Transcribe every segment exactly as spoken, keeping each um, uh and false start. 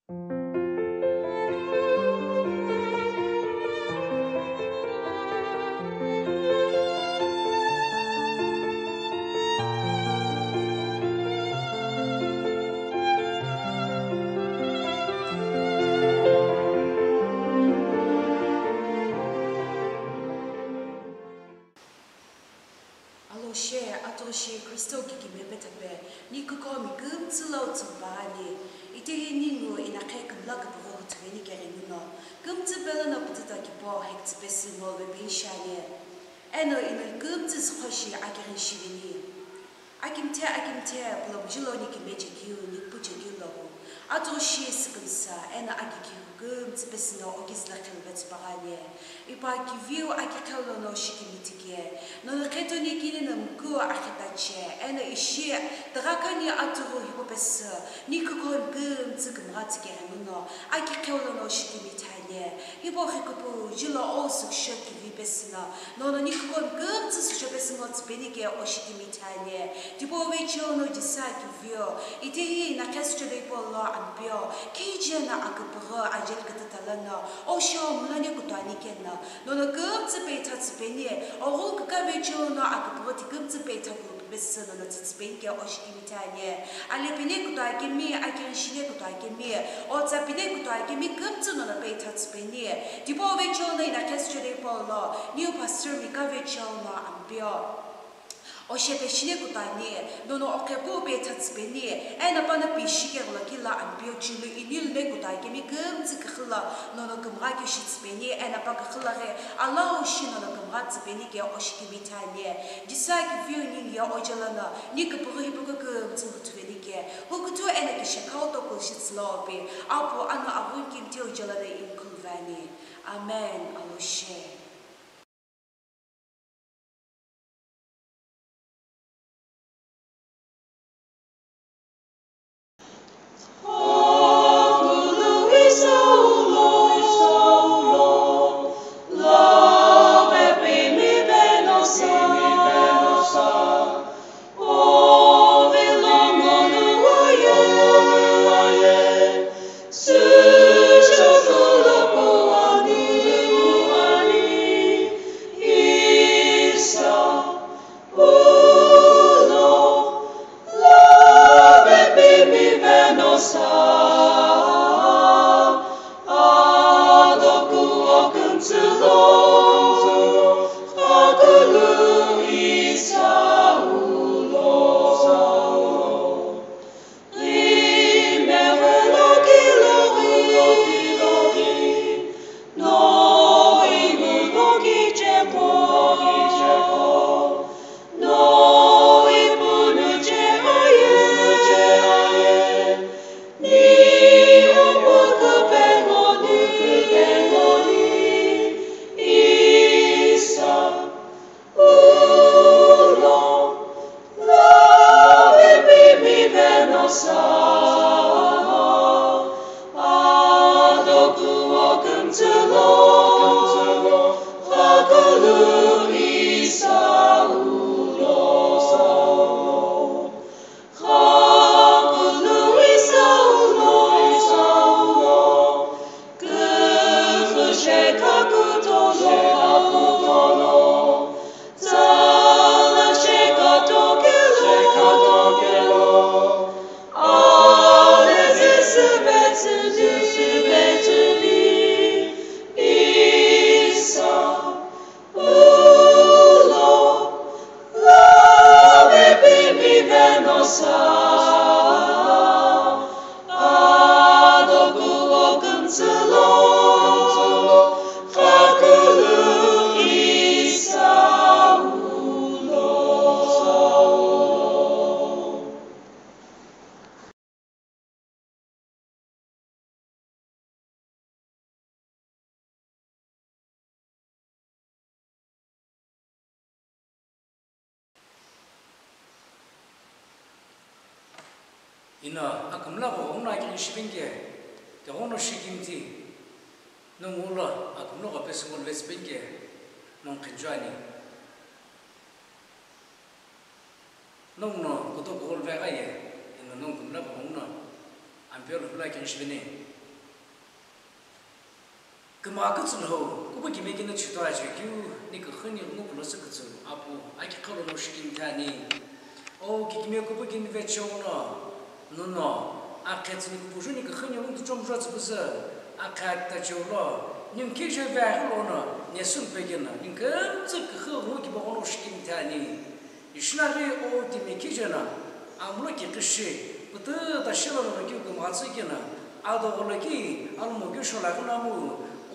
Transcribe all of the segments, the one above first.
Alo she, atughu shi Kristo kikimiye pethape, ni kukomi kümtsü lo tsüpa ani. Itehi ningu inaqhe kümla küpüghü hutuveni keghenguno, kümtsü pelono pütüta kipo hektsü pesü ngolve pei shiani. Eno ino kümtsü züqho shi akighi shiveni. Akimthe, akimthe, pulomjilo ni kime chekiu, ni pu chekiu lohu. Atughu shi sükümsa, eno akikhiu kümtsü pesü no okizü lakhi lo vetsüpa ghani. Ipa kiviu akiqhelo no shikimithike, nono qhetoni kini no mku akhitache, eno ishi tüghakhani atughu hipau pesü, ni kukomi kümtsü kümgha tsükeghenguno, akiqhelo no shikimithani. Hipau xikupu jilo o süksho kivi pesü no, nono ni kukomi kümtsü süsho pesü ngo tsüpeni ke oshikimithani. Tipau vecheo no jisa kivio, itehi inaqhe süchode hipau lo Ampeu, kije no aküpüghü ajeli kütüta lono, osho mlone kutuani keno, nono kümtsü peitha tsüpeni, oghü küka vecheo no aküpüghü ti kümtsü peitha kupe pesü nono tsütsüpeni ke oshikimithani. Alepine kutuakemi, akirishine kutuakemi, otsapine kutuakemi kümtsü nono peitha tsüpeni. Tipau vecheo no inaqhe süchode hipau lo, new pastor Mika vecheo no Ampeu. Oshepeshine kutuani, nono oqhepu peitha tsüpeni, eno pano pishi keghulo kila Ampeu chilu inilme kutuakemi kümtsü küxü lo nono kümgha kishi tsüpeni, eno pa küxü lo ghi Alhou shi nono kümgha tsüpeni ke oshikimithani. Jisa kiviu ningu ye ojolono, ni küpüghü hipüghü kümtsü hutuveni ke, hukuthu eno kishekhau toku shitsülo pi, Apu anu aghungu kimthe ojolono inkhuluvani. Amen, alo she. Ino akümla ghenguno akighi shipeni ke, tighenguno shikimthi, nongu lo akümla ghenguno pesü ngo luvetsüpeni ke, nongu qhinchuani. Nongu no kutomo gholo vegha ye, eno nongu kümla ghenguno Ampeu lo hula kini shiveni. Kümgha kütsü lo, kupu kime kina chitoi aje keu, ni küxü ni ngupu lo sü kütsü, apu, aki kalo no shikim thani. O kikime kupu kini ve cheu no, nuno, akhe tsü ni kupu ju ni küxü ni ngu tuchom jua tsü küzü, akhe akita cheu lo, ni kije ve ahu lo no, nesun pe kina, ni kümtsü küxü ngu kibo no shikim thani. Ishi na ghi o timi kije no, amlo kiqishi, pütü ta shilo no keu kümgha tsü kina, adogho lo ki, almo keu shola kina mu,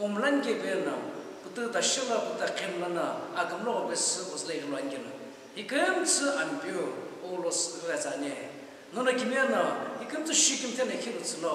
omlan ke pe no, pütü ta shilo pütü ta khen lo no, akümlo ko pe sü ozle ghi lo an kina. Hi kümtsü Ampeu, o lo sü ghi tsane. Nono kimiye no, hi kümtsü shikim thena khilu tsü lo.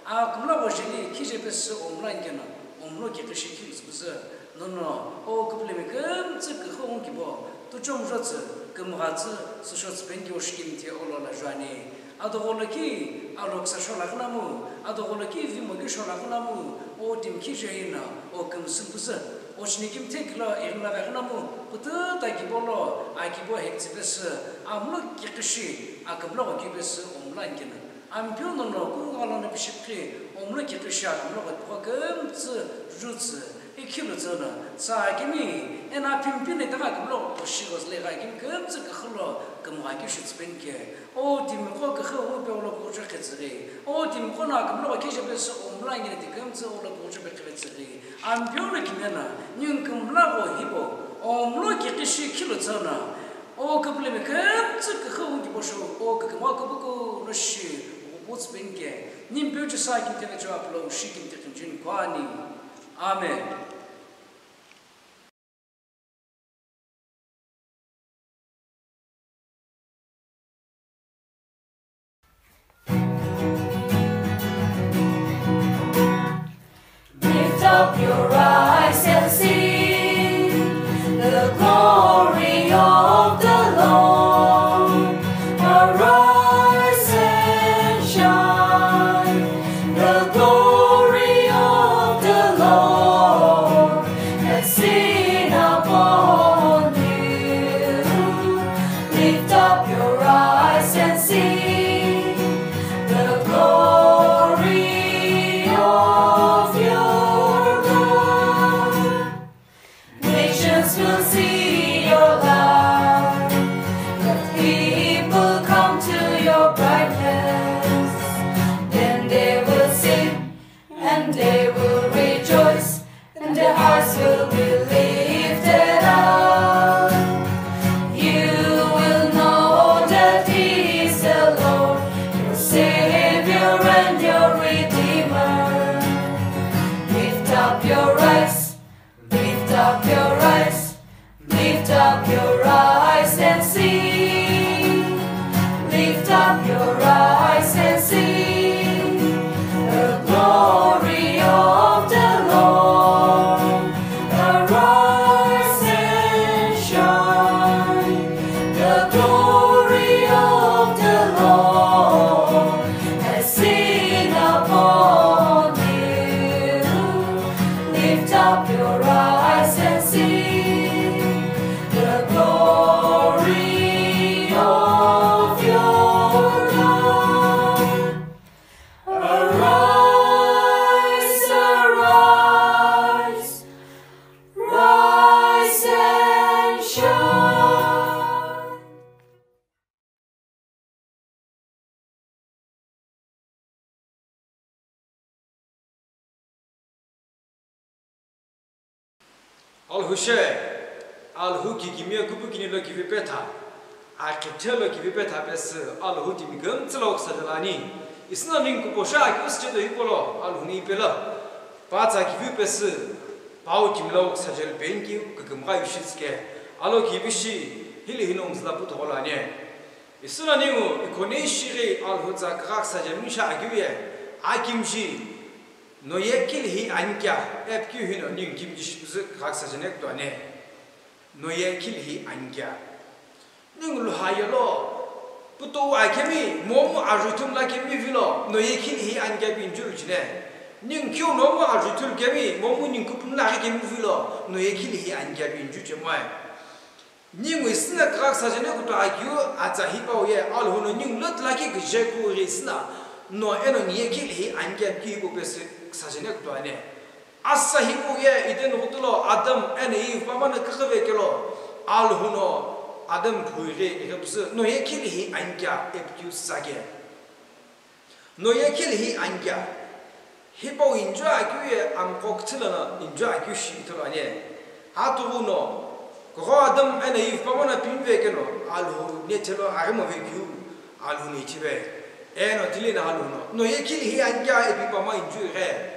Akümlo ko jeli, kije pe sü omlan kina, omlo kiqishi khilu tsü küzü. Nono, o küpülemi kümtsü küxü ngu kibo, tuchom jua tsü, kümgha tsü, süsho tsü pen keu shikim the o lo la juani. Adogho lo ki, alo küsa shola kina mu, adogho lo ki, vimo keu shola kina mu, o timi kije ina, o kümsü küzü. O chini kim the kilo, ighimla ve kina mu, pütü ta kibo lo, akibo hek tsü pe sü, amlo kiqishi, akümlo ko ki pe sü, omlan kina. Ampeu nono kungalo no pishipghi, omlo kiqishi akümlo ko tipaqo kümtsü, ju tsü, ikhilu tsü no, sa akimi, ena pimpini taka akümlo ko shi ozle ghi akimi kümtsü küxü lo, kümgha keu shi tsü pen ke. O timi ko küxü ngu pe o lo kukucho khe tsü ghi, o timi ko no akümlo ko kije pe sü omlan kina ti kümtsü o lo kukucho pe khe tsü ghi. Ampeu lo kimiye no, ni kümla ko hibo, omlo kiqishi khilu tsü no, o küpülemi kümtsü küxü ngu kibo sho, o kükümgha kupu ko no shi, o kupu tsü pen ke, ni Ampeu Jisü kimithe ve cheu apu lo shikim the kümjin kuani. Amen. Lift up your eyes and see the glory of the Lord. Arise and shine, the glory of the Lord has shone upon you. Lift up your eyes and see the glory of your God. Nations will see your light. Let people come to your brightness. Then they will sing and they will rejoice, and their hearts will be lifted up. You will know that He is the Lord, your Savior and your Redeemer. Lift up your eyes, lift up your eyes, lift up your eyes and see. Lift up your eyes and see the glory of the Lord. Arise and shine. The glory of the Lord has shone upon you. Lift up your eyes and see the glory of your God. Arise, arise, rise and shine. Alhou she, Alhou kikimiye kupu kini lo kivi petha, akithe lo kivi petha pesü, Alhou timi kümtsü lo kusa jalani. Isüna ningu kuposha aki usiche do hipolo, Alhou ni ipelo. Patsa kivi pesü, pau timi lo kusa jal penki, kükümgha yushitske. Alo kivi shi, hili hino mzla puto golani. Isüna ningu, ikhone shighi Alhou tsa kagha kusa jal minsha akiviye, akimji. Noye kilhi anikya, epkeu hino ningu kimji shipüzü kagha kusa jal nektuane. Noye kilhi anikya. Ningu luha yelo, puto akemi, momu ajuthu mla kemi vilo, noye kilhi anikya pi injuru jine. Ningu keu nomu ajuthu kemi, momu ningu kupum la kemi vilo, noye kilhi anikya pi inju chemoe. Ningu isüna kagha kusa jal nekutu akeu atsa hipau ye, Alhou no ningu lo tlaki kije ku ghi isüna. No eno niye kilihi ani kea ipi keu pesü saje nekutuane. Asa hipau ye Eden ghutulo Adam eno Eve pamano küxüve kelo, Alhou no Adam phughi ighi püsü, no ye kilihi ani kea ipi keu sake. No ye kilihi ani kea. Hipau enjoy akeu ye amqo küthü lono enjoy akeu shi ithulu ani. Atughu no, kugho Adam eno Eve pamano pimive keno, Alhou nethelo aghimove keu, Alhou no ithive. Eno tili no Alhou no, no ye kilihi ani kea ipi pama enjoy ghe.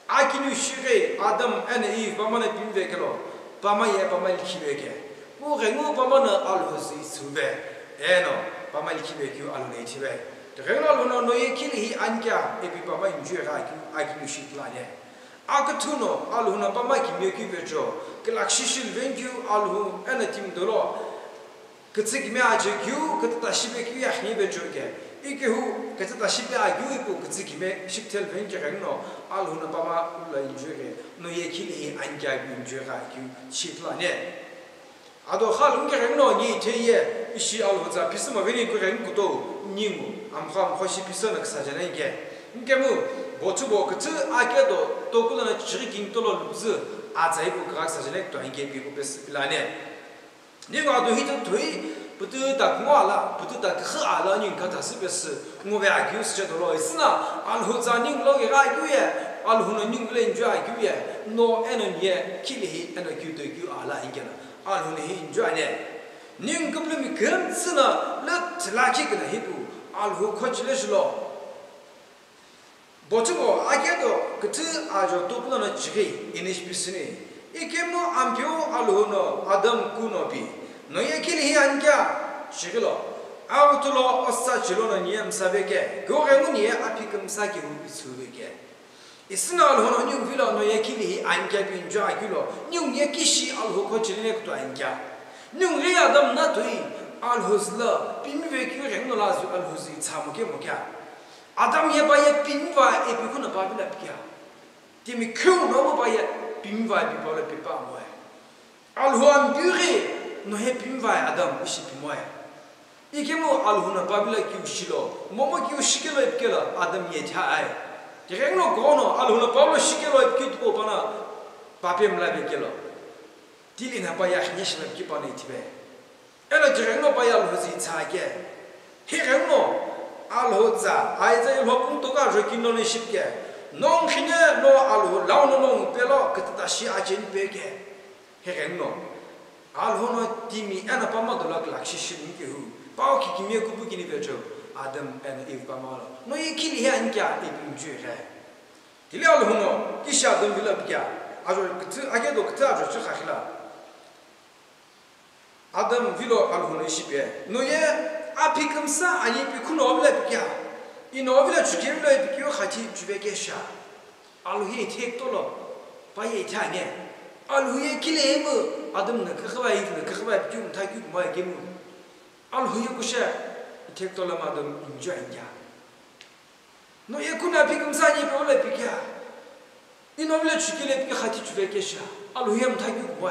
Akiniu shighi Adam eno Eve pamano pimive kelo, pama ye pama likhive ke. Kughengu pamano Alhou zü itsüve. Eno pama likhive keu Alhou no ithive. Tighengu Alhou no, no ye kilihi ani kea ipi pama enjoy gha keu akiniu shi ithulu ani. Aküthü no Alhou no pama kimiye keu vecho, kila kishi shi luveni keu Alhou eno timi dolo kütsü kimiye aje keu, kütüta shipe keu ye akiniye vecho ke. Ikehu kütüta shipe akeu ipu kütsü kimiye shikithe luveni tighengu no Alhou no pama ulo enjoy ghe, no ye kilihi ani kea ipi enjoy gha keu shi ithulu ani. Ado kha lunghi tighengu no ni ithei ye ishi Alhou tsa phisü maveni kughengu kutou ningu amkha amkho shi phisü no küsaje nani ke. Nkemu bochübo küthü ake do toku lono chighi kini tolo lupüzü atsa ipu kügha küsaje nani kutuani ke ipi keu pesü pilani. Ningu ado hito thoi pütüta kungu ala, pütüta küxü ala ningu kha thasü pesü ngove akeu süche dolo. Isüna Alhou tsa ningu lo ghi gha keu ye, Alhou no ningu lo enjoy akeu ye, no eno niye kilihi eno keu toi keu ala ani kela. Alhou no hi enjoy ani. Ningu küpülümi kümtsü no lüthila kikina hipu Alhou khochile shilo. Bochübo ake do küthü ajo toku lono chighi ini shi pisüni. Ikemu Ampeu Alhou no Adam kuno pi, no ye kilihi ani kea? Chighi lo, aghutulo osa chilono niye msave ke, kughengu niye aphi kümsa kehu itsüve ke. Isüna Alhou no ningu vilo no ye kilihi ani kea ipi enjoy akeu lo, ningu ye kishi Alhou khochile nekutuani kea. Ningu ghi Adam no toi Alhou zü lo pimive keu ghenguno lo azü Alhou zü itsamo kemo kea. Adam ye pa ye pimiva ipi keu no pa vilo pi kea. Timi keu no pa ye pimiva ipi pa lo pi pa moe. Alhou Ampeu ghi no ye pimiva Adam ishi pi moe. Ikemu Alhou no pa vilo keu shilo, momu keu shikelo ipi kelo Adam ye thi ai. Tighenguno kughono Alhou no pa vilo shikelo ipi keu tipau pano pape mlave kelo. Tili no pa ye akiniye shilo ipi keu pano ithive. Eno tighenguno pa ye Alhou zü itsa ke. Highenguno Alhou tsa, aitsa ilho kungtoka ajo kini lono ishi pi ke. No nkhine no Alhou lau no no ngu pelo kütüta shi aje ni pe ke. Highenguno Alhou no timi eno pama dolo kila kishi shi luveni kehu, pau kikimiye kupu kini vecho, Adam eno Eve pamalo, no ye kilihi ani kea ipi enjoy ghe. Tili Alhou no kishi Adam vilo pi kea, ajo küthü ake do küthü ajo chighi khila. Adam vilo Alhou no ishi pi, no ye aphi kümsa ani ipi keu no vilo pi kea, ino vilo chuke vilo ipi keu khathi chuve ke sha. Alhou ye ithekutolo pa ye ithe ani. Alhou ye kile mu Adam no küxüva, Eve no küxüva ipi keu mtha keu kumo ikemu Alhou ye kushe ithekutolo mu Adam enjoy ani kea. No ye kunu aphi kümsa ani ipi vilo pi kea, ino vilo chuke vilo ipi keu khathi chuve ke sha. Alhou ye mtha keu kumo.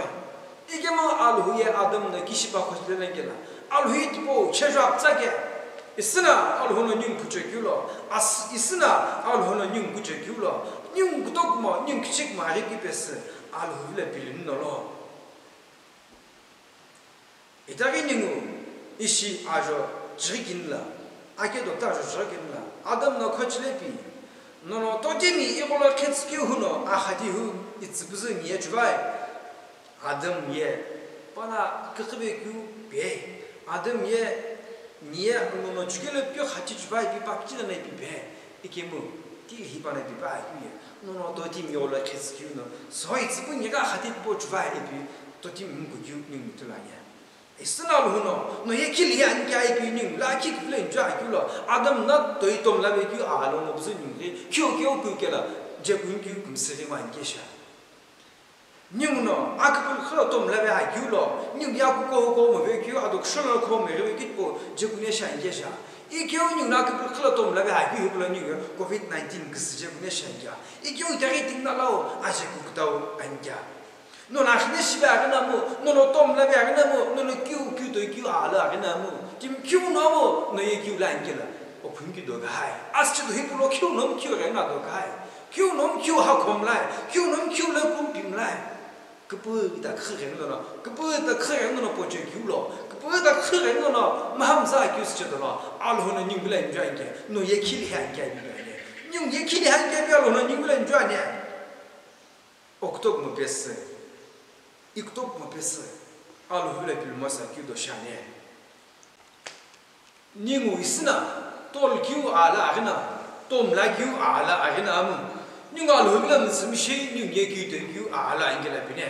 Ikemu Alhou ye Adam no kishi pa khochile nani kela, Alhou ye tipau chejo aptsa ke. Isüna Alhou no ningu kucho keu lo, as-, isüna Alhou no ningu kucho keu lo, ningu kutomo, ningu kichikmo aghi keu pesü Alhou vilo pilini no lo. Itaghi ningu ishi ajo chighi kini lo, ake do küthü ajo chighi kini lo, Adam no khochile pi, nono totimi igholo qhetsü keu hu no axati hu itsüpüzü niye chuvai. Adam ye pana küxüve keu pe, Adam ye niye nono chuke vilo pi keu khathi chuvai ipi pa kichila no ipi pe, ikemu tili hi pano ipi pa keu ye, nono totimi igholo qhetsü keu no, so itsüpu niye ghi axati tipau chuvai ipi totimi mku keu ningu ithulu ani. Isüna Alhou no, no ye kilihi ani kea ipi ningu lakhi keu vilo enjoy akeu lo, Adam no toi tomla ve keu alo ngo püzü ningu ghi, keu keu keu kelo, je keu keu kümsü ghi ngo ani ke sha. Ninguno aküpülü khilo tomlave akeu lo, ningu ye akuko huko move keu, ado kusholo kho meve keu tipau je kune shi ani ke sha. Ikeu ninguno aküpülü khilo tomlave akeu hipau lo ningu covid nineteen küsü je kune shi ani kea. Ikeu itaghi tinguna lau aje kukutau ani kea. Nono axine shive aghi namu, nono tomlave aghi namu, nono keu keu toi keu alo aghi namu, timi keu nomu, no ye keu lo ani kela. Okhunki do kahai. Asüchi do hipau lo khiu no mkhiu ghengu do kahai. Khiu no mkhiu hakho mlai. Khiu no mkhiu lo kumpi mlai. Küpüta khü ghenguno, küpüta khü ghenguno poche keu lo, küpüta khü ghenguno mahamza keu süche do lo, Alhou no ningu lo enjoy anke, no ye khili he anke ani. Ningu ye khili he anke pi Alhou no ningu lo enjoy ani. Oktok mo pesü, iktok mo pesü, Alhou lo pilmo sa keu do shani. Ningu isina, tol kiu ala aghina, tomla kiu ala aghina amu. Ningu Alhou bila müsümshi, ningu ye kiu te kiu ala ingela pine.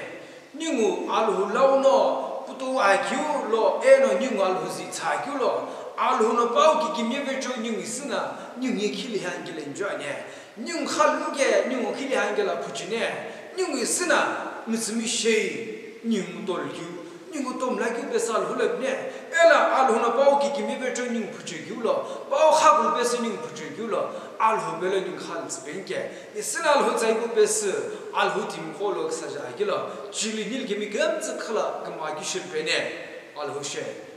Ningu Alhou lau no, putu a kiu lo, eno ningu Alhou zi tsa kiu lo, Alhou no pau ki kimye vecho ningu isina, ningu ye khili ha ingela injo ane. Ningu khalunge, ningu khili ha ingela phuchine, ningu isina, müsümshi, ningu tol kiu. Ningu tomla kiu pesü Alhou lo pine, ela Alhou no pau ki kimi vecho ningu phuche kiu lo, pau khakulu pesü ningu phuche kiu lo, Alhou pelo ningu khal tsüpenke, isina Alhou tsaipu pesü, Alhou timi kolo ksaja kilo, chili nil kimi kemtsü khala kama ki shilpene, Alhou she.